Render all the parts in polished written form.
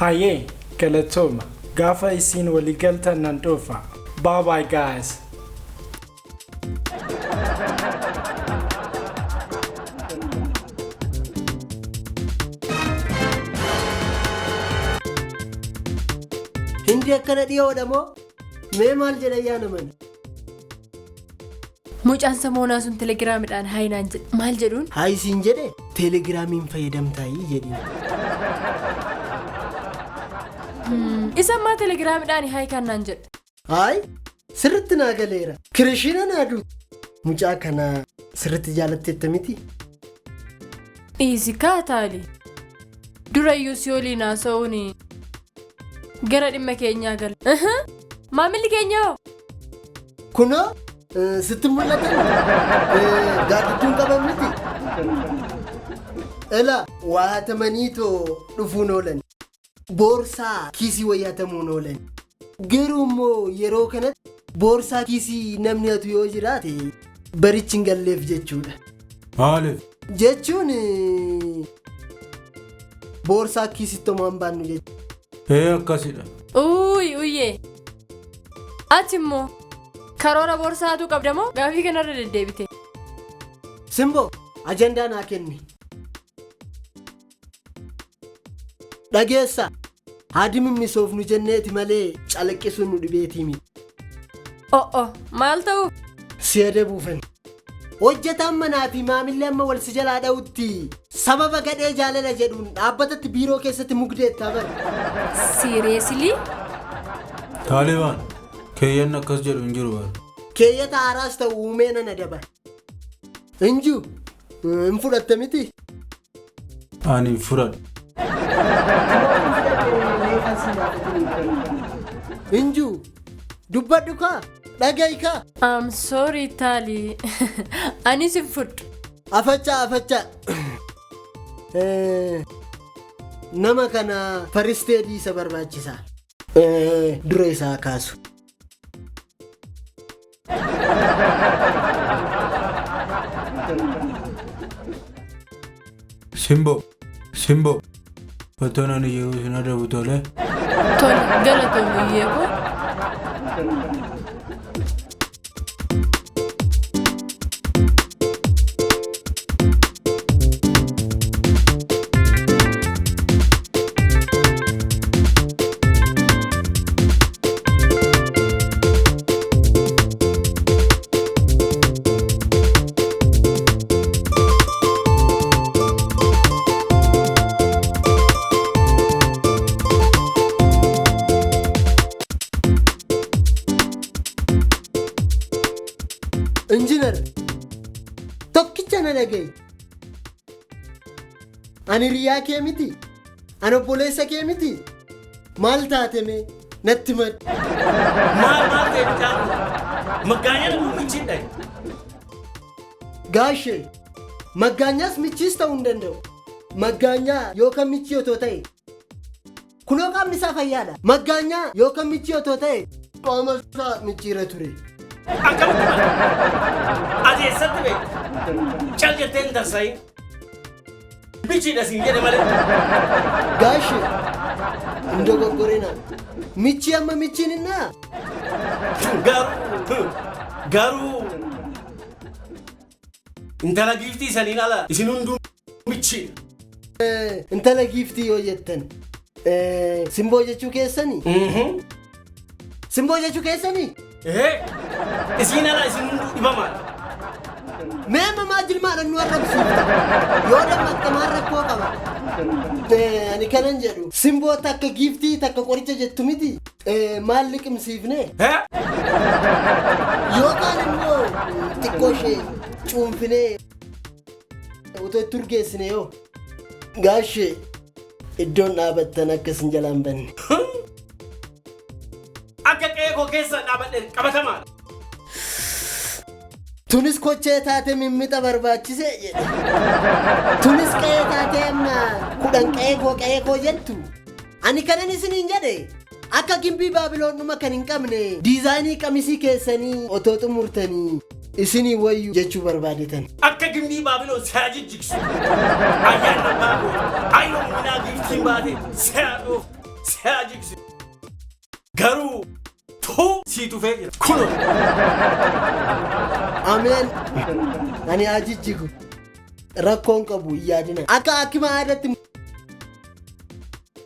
Hayyee, galatooma. Gaafa isin waliigaltan nan dhufa. Bye bye, guys. Hindi akkana dhiyoodha moo? Mee maal jedha yaa naman? Mucaan samoonaa sun telegiraamidhaan hi naan jedhe. Maal jedhuun? Hi siin jedhe, teelegiraamiin fayyadamtaayii jedhiin. Isa ammaa telegiraamidhaan hi kan naan jedhe. Hayi, sirritti naa galeera. Kirishiina naa duutu. Mucaa kana sirritti jaalatteetta miti? Dhiisi kaataali. Durayyuu si waliin haasa'uun gara dhimma keenyaa gala. Maamilli keenya hoo? Kunoo sitti mul'atan, gaaddidduun qaban miti. Ela waa hatamanii too dhufuun oolan. Boorsaa kiisii wayii hatamuun oolan. Garuu immoo yeroo kanatti boorsaa kiisii namni hatu yoo jiraate barichi hin galleef jechuudha. Maaliif? Jechuun boorsaa kiisitti homaa hin baannu jechuudha. Ee, akkasidha. Uuyy uyyee. Ati immoo karoora boorsaatu qabda moo gaafii kanarra deddeebite? Simboo, ajandaa naa kenni. Dhageessa, haadi mimmisoofnu jenneeti malee calaqqisuun nu dhibeetii miti. O'o, maal ta'uuf? Si adabuufan. Hojjetaan manaa fi maamilli amma wal si jalaa dha'utti sababa gadhee jaalala jedhuun dhaabbatatti biiroo keessatti mugdeettaa bara. Seriously? Taalibaan, keeyyanni akkas jedhu hin jiru bara. Keeyyata haaraas ta'u uumee nan adaba. Injuu, hin fudhatte miti? Ani hin fudhadhu. Injuu, dubbadhu kaa, dhaga'i kaa. I'm sorry, Taali. Anis hin fudhu. Afachaa, afachaa. Nama kana first aid isa barbaachisa. Dura isaa kaasu. Simboo, simboo. Otoo ani yeroo isin adabu tole. Tole, galatoomi uyyee koo. Injiinar, tokkicha na dhaga'i. Ani hiriyaa kee miti. Ani obboleessa kee miti. Maal taate mee natti mad. Maal maal ta'e mucaan kun? Maggaanyaan kun michiidha. Gaashee, maggaanyaas michiis ta'uu hin danda'u. Maggaanyaa yookaan michii otoo ta'e, kunoo qaamni isaa fayyaadha. Maggaanyaa yookaan michii otoo ta'e qaama isaa michiira ture. Akkamitti mala? Ati eessatti beekta? Cal jettee hin tarsa'in. Michiidha siin jedhe malee. Gaashee, hin dogoggorina. Michii amma michiin innaa? Garuu intala giiftii saniin ala isin hunduu michiidha. Intala giiftii yoo jettan, simboo jechuu keessanii? Simboo jechuu keessanii? Ee, isiin ala isin hunduu dhibamaadha. Mee amma maa jilmaadhaan nu arrabsiifta? Yoo dammaqxe maal rakkoo qaba? Ani kanan jedhu simboo takka giiftii takka qoricha jettu miti, maal liqimsiifne? Yookaan immoo xiqqoo ishee cuunfinee otoo itti urgeessine yoo? Gaashee, iddoon dhaabattan akkasin jalaan banne. Akka qe'ee koo keessa dhaabadhe qabatamaadha. Tunis kochee taate mimmixa barbaachise jedhe. Tunis qe'ee taatee amma 10 qe'ee koo qe'ee koo jettu. Ani kanan isiniin jedhe akka gimbii Baabiloon dhuma kan hin qabne diizaayinii qamisii keessanii otoo xumurtanii isinii wayyu jechuu barbaadetan. Akka gimbii Baabiloon si'a jijjigsu. Ayyaanni abbaa koo ayyoo minaa giiftiin baate si'a dhufu. Si haa jigsu. Garuu tuu sii tufee jira. Kunoo. Ameen. Ani haa jijjigu. Rakkoon qabu hin yaadina. Akka akkima aadaatti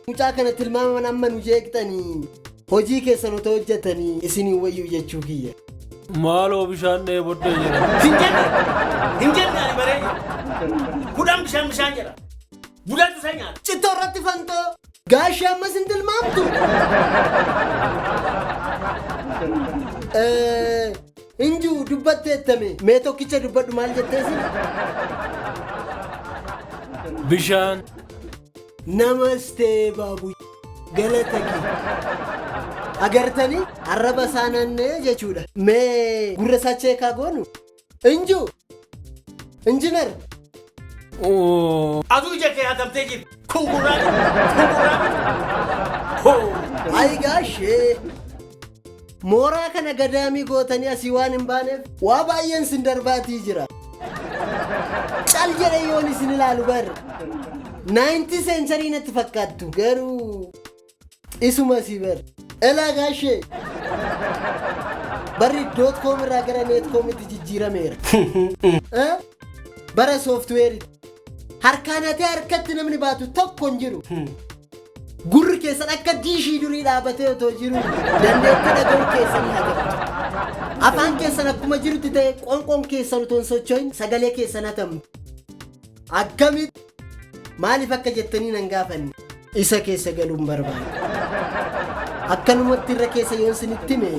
mucaa kana tilmaaman amma nu jeeqxanii hojii keessan otoo hojjetanii isiniin wayyuu jechuu kiyya. Maaloo bishaan dheebodhee jira. Hin jenne. Hin jenne ani baree jira. Kudhan bishaan bishaan jedha. Budatu isa nyaata. Cittoo irratti fantoo gaashee ammas hin tilmaamtu. Injuu dubbatteettame mee tokkicha dubbadhu maal jetteesi? Bishaan. Namastee baabu galata kee. Agartanii arraba isaa naanna'ee jechuudha. Mee gurra isaa cheekaa goonu? Injuu! Injinar! Aduu ija kee hatamtee jirti. Kun gurraa miti. Kun gurraa miti. Hoo! Ayi gaashee! Mooraa kana gadaamii gootanii asii waan hin baaneef waa baay'een sin darbaatii jira. Cal jedhe yoon isin ilaalu bar. 90 century natti fakkaattu garuu isuma si bar. Elaa gaashee! Barri dot com irraa gara net comitti jijjiirameera. Eh? Bara sooftuweeritti. Harkaan hatee harkatti namni baatu tokko hin jiru. Gurri keessan akka diishii durii dhaabatee otoo jiru dandeettii dhaga'uu keessanii hagamtu. Afaan keessan akkuma jirutti ta'e qoonqoon keessan otoo hin socho'in sagalee keessan hatamu. Akkamitti maaliif akka jettanii nan gaafanne isa keessa galuun barbaada. Akkanumatti irra keessa yoon isinitti hime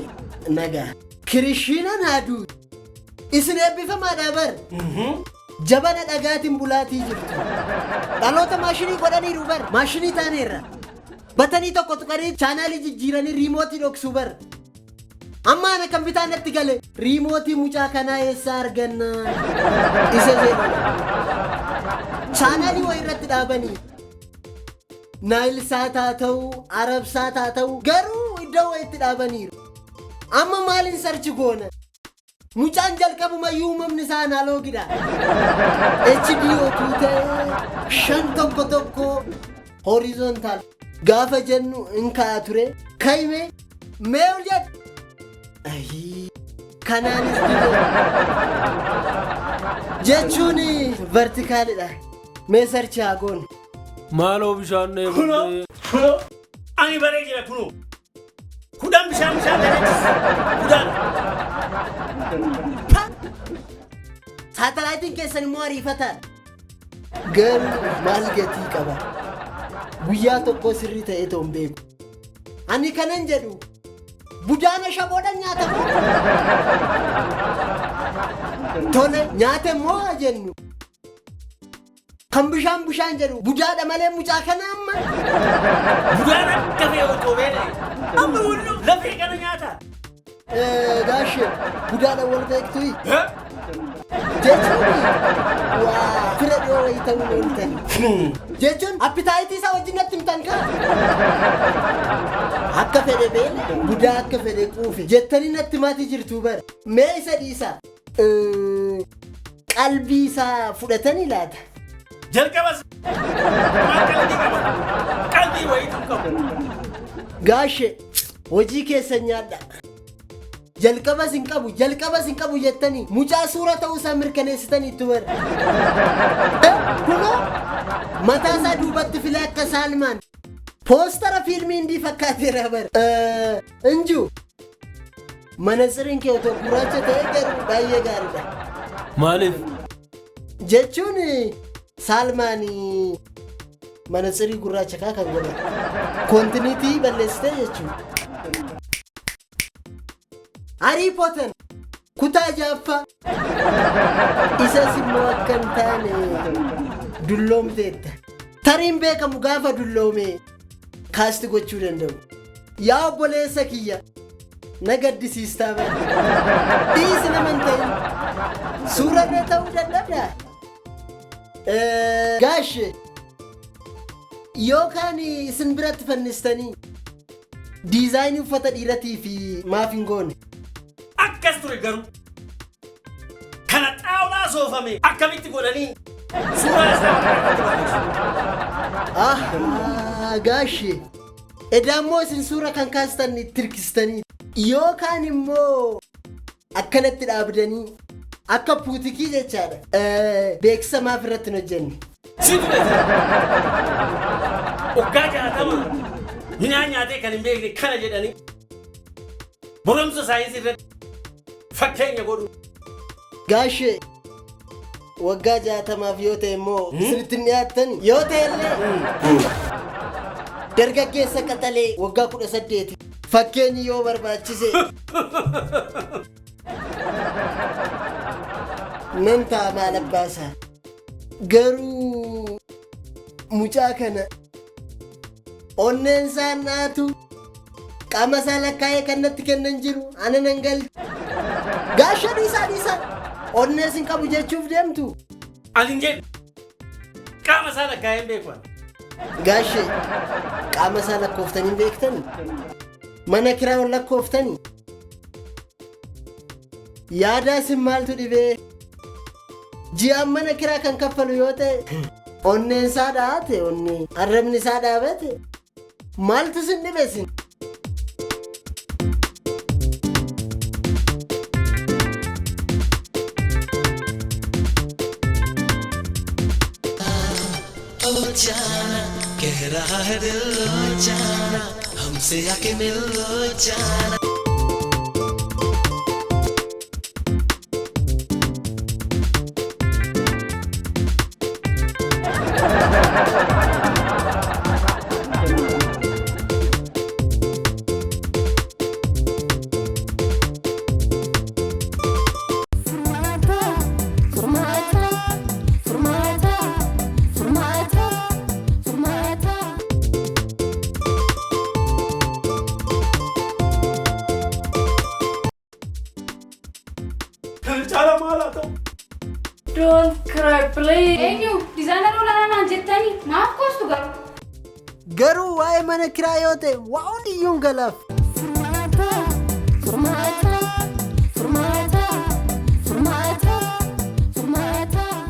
nagaa. Kirishiinan haaduu isin eebbifamaadha bar. Jabana dhagaatiin bulaatii jirtu. Dhaloota maashinii godhaniiru bar. Maashinii taaneerra. Batanii tokko tuqanii chaanaalii jijjiiranii riimootii dhoksuu bar. Amma ana kan bitaa natti gale riimootii mucaa kanaa eessaa arganna isa jedhudha. Chaanaalii wayii irratti dhaabanii. Naayil saat haa ta'u, Arab saat haa ta'u garuu iddoo wayiitti dhaabaniiru. Amma maaliin search goona? Mucaan jalqabumayyuu uumamni isaa analoogidha. HD otuu ta'e 5.1 horizontal gaafa jennu hin ka'a ture. Kayime mee ol jedhu. Ayii kanaanis dide. Jechuun verticalidha. Mee search haa goonu. Maaloo bishaan Kunoo. dheebodhee. Kunoo. Ani baree jira kunoo. Kudhan bishaan bishaan jedhachis. Kudhan. Pa! Saatalaayitiin keessan immoo ariifataadha. Garuu maal gatii qaba? Guyyaa tokko sirrii ta'ee ta'u hin beeku. Ani kanan jedhu budaana shaboodhaan nyaatamu. Tole nyaata immoo haa jennu. Kan bishaan bishaan jedhu budaadha malee mucaa kana amma. Budaan akka fe'u otoo beela'e. Amma hullu lafee kana nyaata. Gaashee budaadha wal beektuyi. Jechuun waa fira dhiyoo wayii ta'uu ooltani. Jechuun appetite isaa wajjin natti himtan kaa. Akka fedhe beela budaa akka fedhe quufe jettanii natti maatii jirtu bara. Mee isa dhiisa. Qalbii isaa fudhatanii laata? Jalqabas maal qalbii qaba? Qalbii wayiitu hin qabu. Gaashee hojii keessan nyaadha. Jalqabas hin qabu jalqabas hin qabu jettanii mucaa suura ta'uu isaa mirkaneessitanii itti bara. Kunoo mataa isaa duubatti filee akka saalmaan poostara fiilmii hindii fakkaateera bara. Injuu manatsiriin kee otoo gurraacha ta'e garuu baay'ee gaariidha. Maaliif? Jechuun saalmaan manatsirii gurraacha kaa kan godhatu. Continuity balleessitee jechuudha. Harry Potter kutaa jaaffaa isas immoo akka hin taane dulloomteetta. Tariin beekamu gaafa dulloome cast gochuu danda'u. Yaa obboleessa kiyya na gaddisiistaa bara. Dhiisi nama hin ta'in. Suura irra ta'uu dadhabdaa. Gaashe yookaan isin biratti fannistanii diizaayinii uffata dhiiratii fi maaf hin goone. Akkas ture garuu. Kana xaawulaa soofame akkamitti godhanii suuraa isaa irratti barreessu. Ah, gaashe Edaa immoo isin suura kan kaastan itti hirkistanii yookaan immoo akkanatti dhaabdanii akka puutikii jechaadha. Beeksisa maaf irratti hin hojjenne? Siitu beekta. Waggaa 60 midhaan nyaatee kan hin beekne kana jedhanii barumsa saayinsii irratti fakkeenya godhu. Gaashee, waggaa 60f yoo ta'e immoo isinitti hin dhiyaattani yoo ta'e illee dargaggeessa qaxalee waggaa 18 fakkeenyi yoo barbaachise nan ta'a maal abbaasaa. Garuu mucaa kana onneen isaan dhaatu qaama isaa lakkaa'ee kan natti kennan jiru ana nan galchu. Gaasha, dhiisaa, dhiisaa, onnee sin qabu jechuuf deemtu. Ani hin jedhu, qaama isaa lakkaa'ee hin beeku ani. Gaashee, qaama isaa lakkooftanii hin beektani? Mana kiraa ol lakkooftani? Yaadaa sin maaltu dhibee? Ji'aan mana kiraa kan kaffalu yoo ta'e, onneen isaa dhaate, onnee arrabni isaa dhaabate, maaltu sin dhibe sin? जाना कह रहा है दिल, जाना हमसे आके मिल जाना। Furmaata, furmaata, furmaata, furmaata, furmaata. Kana caalaa maal haa ta'u? Don't cry, please. Eenyu designer olaanaa naan jettanii maaf koostu garuu? Garuu waa'ee mana kiraa yoo ta'e waa hundiyyuun galaaf. Furmaata, furmaata.